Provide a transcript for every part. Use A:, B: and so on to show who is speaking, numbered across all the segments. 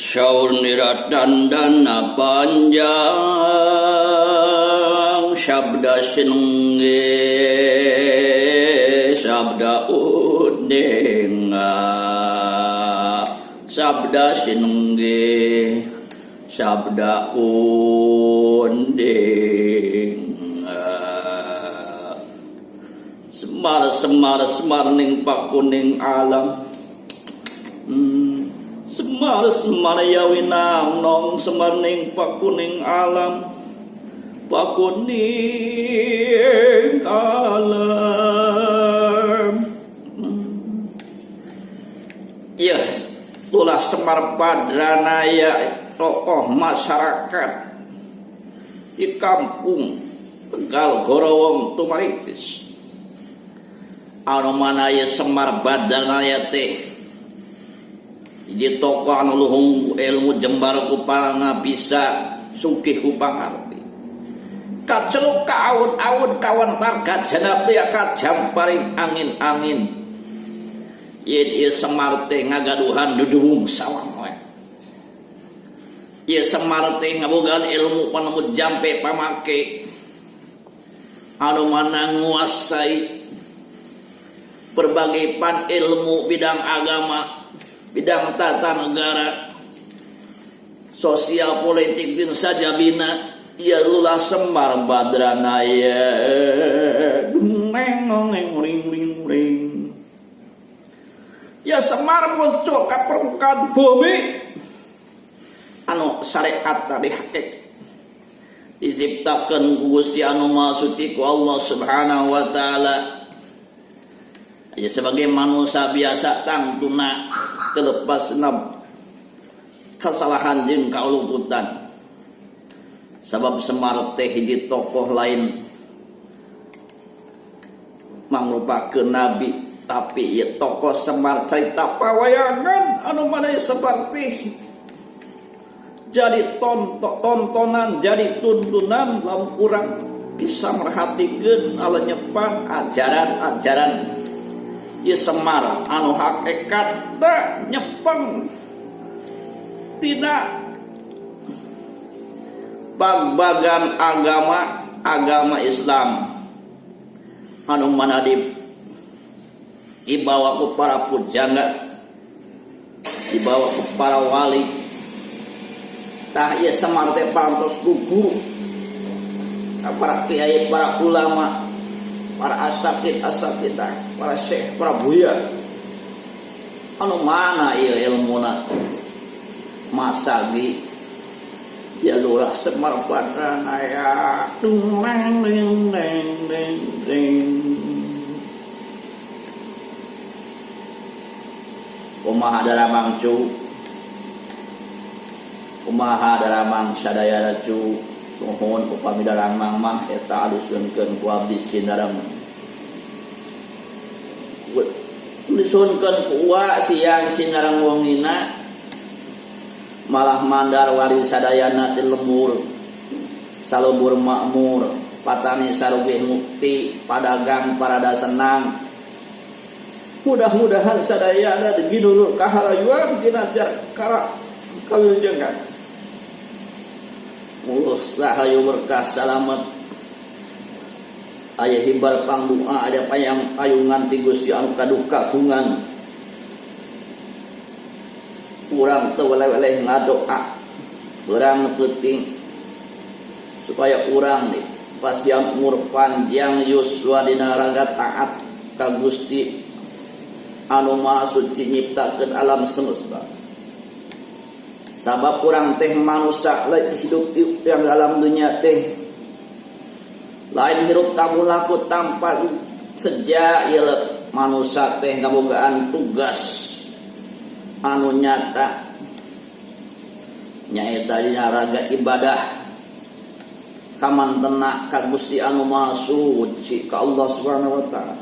A: Saur nira tandana panjang sabda sinengge sabda udenga sabda sinengge sabda undenga. Semar semar semar ning pakuning alam. Semar semar yawinang nong semar ning pakuning alam, pakuning alam. Ya, itulah Semar Badranaya, tokoh masyarakat di kampung Tegal Gorowong Tumaritis. Anu mana ya Semar Badranaya teh di tokoh anu luhung ilmu jembar ku bisa sugih ku pangarti. Kaceluk ka awun-awun kawentar gajana pria kajamparing angin-angin. Yen ieu Semar teh ngagaduhan duduwung sawang we. Ieu Semar teh ngabogaan ilmu panemu jampe pamake anu mana nguasai berbagai pan ilmu bidang agama, bidang tata negara, sosial politik din sajabina. Ya lulah Semar Badranaya. Neng neng ring ring ring. Ya Semar muncul ke permukaan bumi anu syariat tadi hakik diciptakan ku Gusti anu Maha Suci, ku Allah Subhanahu wa Taala. Ya sebagai manusia biasa tangtuna terlepas kesalahan jeung kauluputan. Sabab Semar teh hiji tokoh lain mangrupakeun nabi, tapi ieu tokoh Semar carita pawayangan anu mana seperti jadi tontonan, jadi tuntunan lamun urang bisa merhatikeun alenyepan ajaran-ajaran ieu Semar anu hakikat nyepeng tina bagbagan agama, agama Islam anu mana di dibawa ku para pujangga, dibawa ku para wali. Tah, ieu Semar teh parantos ku guru, para kiai, para ulama, para asatid asatidah, para syekh, para buya, anu mana ieu ilmuna masagi ya lurah Semar Badranaya. Dung neng ding ding ding ding. Kumaha daramang, cu? Kumaha daramang sadayana, cu? Nuhun upami daramang mah eta disuhunkeun ku abdi sinareng, disuhunkeun ku uwa siang sinareng wengina, malah mandar wali sadayana di lembur salubur makmur, patani sarugih mukti, padagang parada senang. Mudah-mudahan sadayana diginulur kaharayuan ginajar kara kawilujengan mulus rahayu berkah salamet. Aya hibar pangdoa, aya payang payungan ti Gusti anu kaduh kagungan. Urang teu weleh-weleh ngadoa urang penting supaya urang nih pasian umur panjang yuswa dina raga taat ka Gusti anu Maha Suci nyiptakeun alam semesta. Sabab urang teh manusia lain hidup yang dalam dunia teh lain hirup tamu laku tanpa sejak ieu manusia teh ngabogaan tugas anu nyata, nyaeta dina raga ibadah kamantena ka Gusti anu Maha Suci, ka Allah Subhanahu wa Taala.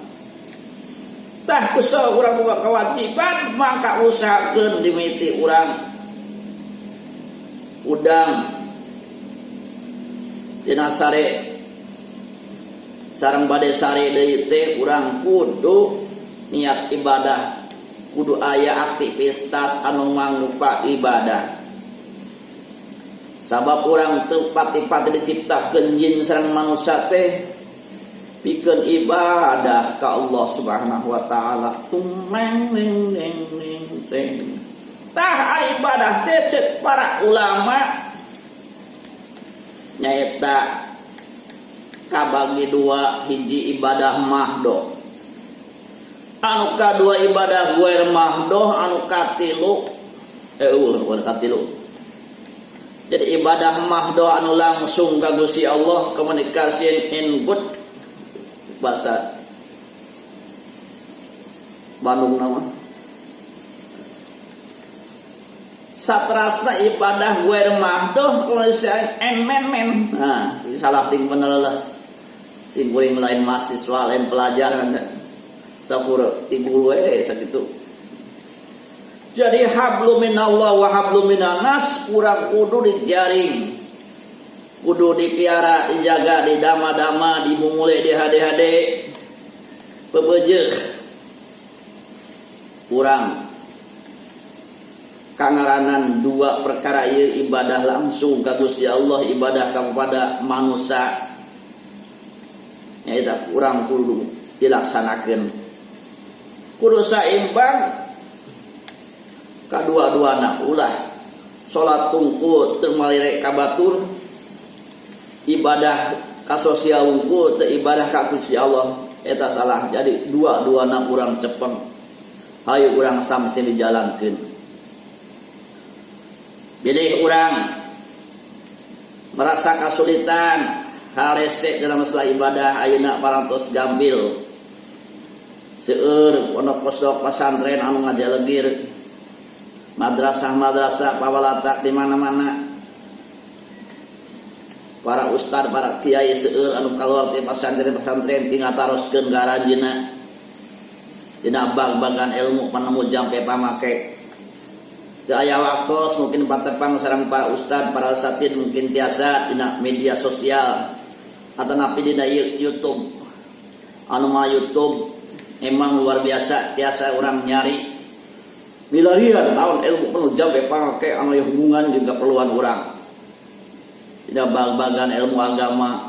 A: Tah, kusaha urang boga kewajiban, maka usahakeun dimiti urang udang tina sare sareng bade sare deui teh urang kudu niat ibadah, kudu aya aktivitas anu mangrupa ibadah. Sabab urang teu pati-pati diciptakeun jin sareng manusia teh pikeun ibadah ka Allah Subhanahu wa taala. Tung neng neng neng neng teng. Tah, ibadah teh cek para ulama nyaeta kabagi dua: hiji ibadah mahdoh, anu kadua ibadah ghair mahdoh, anu katilu eueuh katilu. Jadi ibadah mahdoh anu langsung ka Gusti Allah, komunikasi in good bahasa Bandung nama. Satrasna ibadah ghair mahdoh, komunikasi en men men. Nah, salah ting bener lah, sing kuring lain mahasiswa, lain pelajar kan, sapur timbul we sakitu. Jadi hablum minallah wa hablum minannas kurang kudu dijaring, kudu dipiara, dijaga, didama-dama, dimumule, di hade-hade pebejeuh kurang kangaranan dua perkara ieu, ibadah langsung ka Gusti Allah, ibadah kepada manusia, nyaeta kurang kudu dilaksanakeun, kudu saimbang kadua-duana. Ulah salat tungku teu malirek ka batur, ibadah ka sosial wungkul teu ibadah ka Gusti Allah, eta salah. Jadi dua-duana urang cepeng, hayu urang sami dijalankeun. Bilih urang merasa kesulitan harese dalam masalah ibadah, ayeuna parantos gampil, seueur pondok-pondok pesantren anu ngajalegir, madrasah-madrasah pawalatak di mana-mana, para ustad, para kiai seueur anu keluar ti pesantren-pesantren, tinggal taroskeun ka aranjeunna dina bag-bagan ilmu panemu jampe pamake. Teu aya waktos mungkin patepang sareng para ustad, para asatid, mungkin tiasa dina media sosial atau napi dina YouTube. Anu mah YouTube emang luar biasa, tiasa orang nyari milarian naon ilmu penuh jampe pamake anu hubungan jeung keperluan urang. Tidak bag-bagan ilmu agama,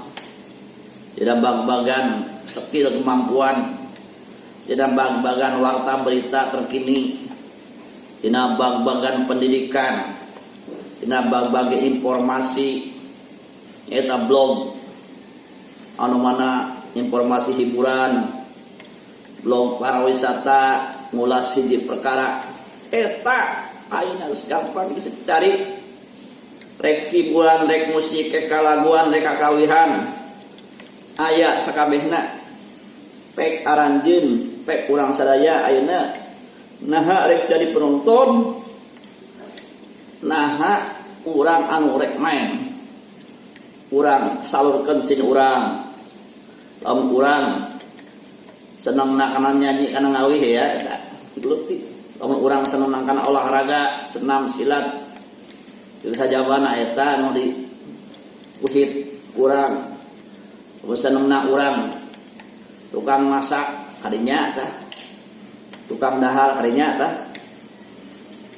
A: tidak bag-bagan skill kemampuan, tidak bag-bagan warta berita terkini, tidak bag-bagan pendidikan, tidak bag-bagan informasi, eta blog anu mana informasi hiburan, blog para wisata, ngulas hiji perkara, eta ayeuna geus gampang bisa cari. Rek hiburan, rek musik, rek kalaguan, rek kakawihan, aya sakabehna. Pek aranjeun, pek urang sadaya ayeuna, naha rek jadi penonton, naha urang anu rek main? Urang salurkeun sin urang. Lamun urang seneng kana nyanyi, kana ngawih ya eta gelutik. Lamun urang seneng kana olahraga, senam, silat, itu sajabana eta anu di kuhit urang. Senengna urang tukang masak kadinya tah, tukang dahar kadinya tah.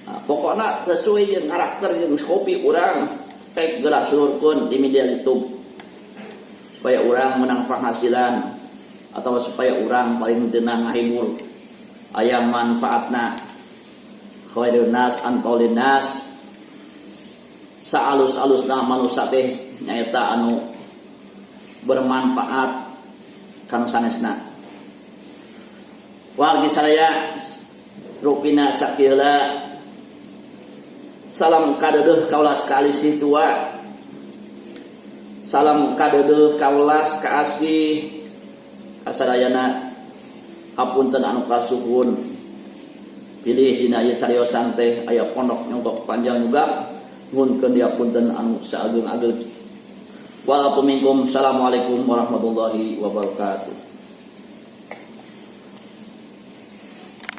A: Nah, pokoknya sesuai jeung karakter jeung hobi urang, pek geura salurkeun di media YouTube supaya urang menang penghasilan atau supaya urang paling tenang ngahibur, aya manfaatna. Khairun nas anfa'uhum linnas, saalus-alusna manusia teh nyaeta anu bermanfaat kanu sanesna. Wargi sadaya, rupina sakila. Salam kadeudeung kaulas ka asih tua, salam kadeudeung kaulas ka asih kasadayana. Hapunten anu kasuhun, pilih dina ieu cariosan teh aya pondok nyongkok panjang juga, nyuhunkeun diapunten anu saageng-ageng. Walaupun minkum. Assalamualaikum warahmatullahi wabarakatuh.